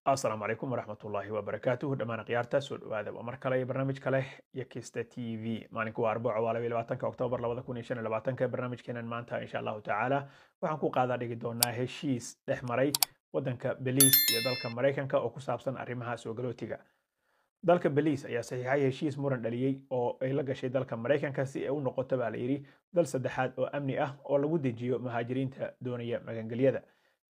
Asalaamu calaykum waraxmatullaahi wabarakaatuh. Dhammaan khiyaarta, soo dhawaada. Waa mar kale iyo barnaamij kale iyo Kista TV. Maalinku waa Arbaco, waa 22-ka Oktoobar 2025. Barnaamijkeenan maanta, insha Allahu tacaala, waxaan ku qaadaa dhigi doonaa heshiis dhex maray waddanka Belize iyo dalka Maraykanka oo ku saabsan arrimaha soo galootiga. Dalka Belize ayaa saxiixay heshiis muran dhaliyey oo ay la gashay dalka Maraykanka si ay u noqoto, baa la yidhi, dal saddexaad oo amni ah oo lagu dejiyo muhaajiriinta doonaya magangelyada.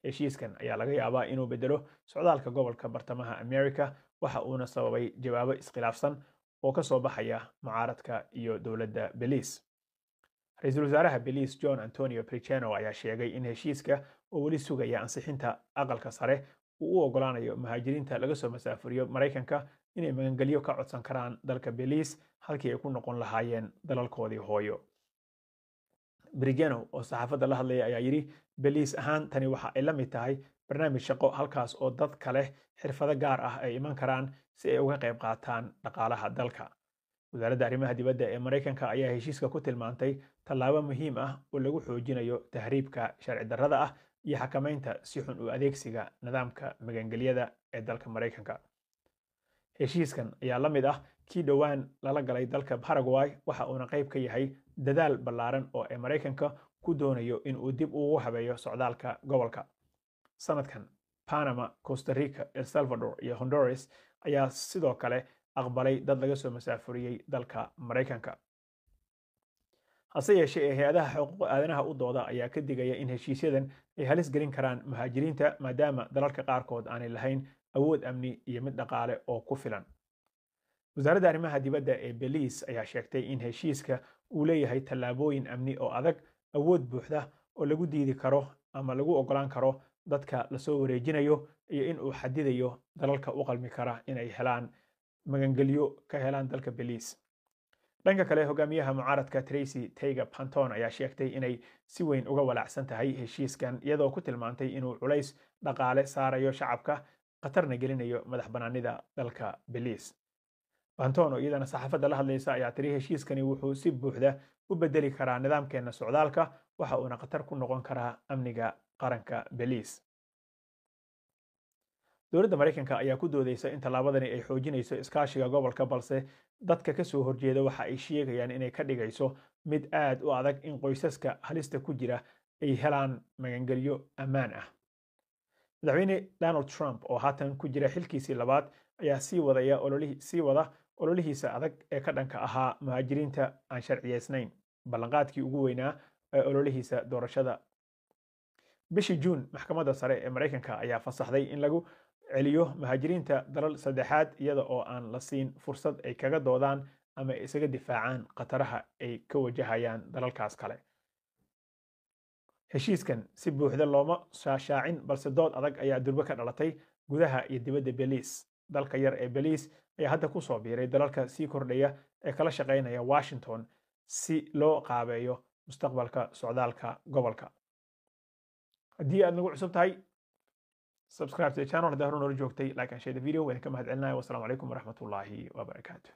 Heshiiskan ayaa laga yaabaa inuu bedelo socdaalka gobolka Bartamaha America, waxa uuna sababay jawaabo iskhilaafsan oo ka soo baxaya mucaaradka iyo dowladda Belize. Ra-iisul wasaaraha Belize, John Antonio Briceno, ayaa sheegay in heshiiska oo weli sugaya ansixinta Aqalka Sare uu u ogolaanayo muhaajiriinta laga soo masaafuriyo Maraykanka inay magangelyo ka codsan karaan dalka Belize halkii ay ku noqon lahaayeen dalalkoodii hooyo. Brigeno oo saxaafadda la hadlaya ayaa yidhi: "Belize ahaan, tani waxa ay la mid tahay barnaamij shaqo halkaas oo dad kale xirfado gaar ah ay iman karaan si ay uga qayb qaataan dhaqaalaha dalka." Wasaaradda Arrimaha Dibadda ee Maraykanka ayaa heshiiska ku tilmaantay tallaabo muhiim ah oo lagu xoojinayo tahriibka sharci darrada ah iyo xakamaynta si xun u adeegsiga nidaamka magangelyada ee dalka Maraykanka. Heshiiskan ayaa la mid ah kii dhowaan lala galay dalka Paraguay, waxa uuna qayb ka yahay dadaal ballaaran oo ay Maraykanka ku doonayo in uu dib ugu habeeyo socdaalka gobolka. Sanadkan, Panama, Costa Rica, El Salvador iyo Honduras ayaa sidoo kale aqbalay dad laga soo masaafuriyey dalka Maraykanka. Hase yeeshee ee hay-adaha xuquuqa aadanaha u dooda ayaa ka digaya in heshiisyadan ay halis gelin karaan muhaajiriinta, maadaama dalalka qaarkood aanay lahayn awood amni iyo mid dhaqaale oo ku filan. Wasaaradda Arrimaha Dibadda ee Belize ayaa sheegtay in heshiiska uu leeyahay tallaabooyin amni oo adag, awood buuxda oo lagu diidi karo ama lagu ogolaan karo dadka lasoo wareejinayo, iyo in uu xadidayo dalalka u qalmi kara inay helaan magangelyo ka helaan dalka Belize. Dhanka kale, hogaamiyaha mucaaradka Tracy Tayga Panton ayaa sheegtay inay si weyn uga walaacsan tahay heshiiskan, iyadoo ku tilmaantay inuu culays dhaqaale saarayo shacabka, khatarna gelinayo madax banaanida dalka Belize. Panton oo iyadana saxaafadda la hadlaysa ayaa tiri: "Heshiiskani wuxuu si buuxda u bedeli karaa nidaamkeena socdaalka, waxa uuna khatar ku noqon karaa amniga qaranka Belize." Dowladda Maraykanka ayaa ku doodeysa in tallaabadani ay xoojinayso iskaashiga gobolka, balse dadka ka soo horjeeda waxa ay sheegayaan inay ka dhigayso mid aad u adag in qoysaska halista ku jira ay helaan magangelyo ammaan ah. Madaxweyne Donald Trump oo haatan ku jira xilkiisii labaad ayaa sii wada ololihiisa adag ee ka dhanka ahaa muhaajiriinta aan sharciyeysnayn, ballanqaadkii ugu weynaa ee ololihiisa doorashada. Bishii Juun, Maxkamadda Sare ee Maraykanka ayaa fasaxday in lagu celiyo muhaajiriinta dalal saddexaad iyada oo aan la siin fursad ay kaga doodaan ama isaga difaacaan khataraha ay ka wajahayaan dalalkaas kale. Heshiiskan si buuxda looma shaashaacin, balse dood adag ayaa durbo ka dhalatay gudaha iyo dibadda Belize. Dalka yar ee Belize ayaa hadda ku soo biiray dalalka sii kordhaya ee kala shaqaynaya Washington si loo qaabeeyo mustaqbalka socdaalka gobolka. Haddii aad nagu cusub tahay, subscribe to the channel. Haddii hore noola joogtay, like and share the video. Waan ka mahad celinaya. Wasalaamu calaykum waraxmatullaahi wabarakaatu.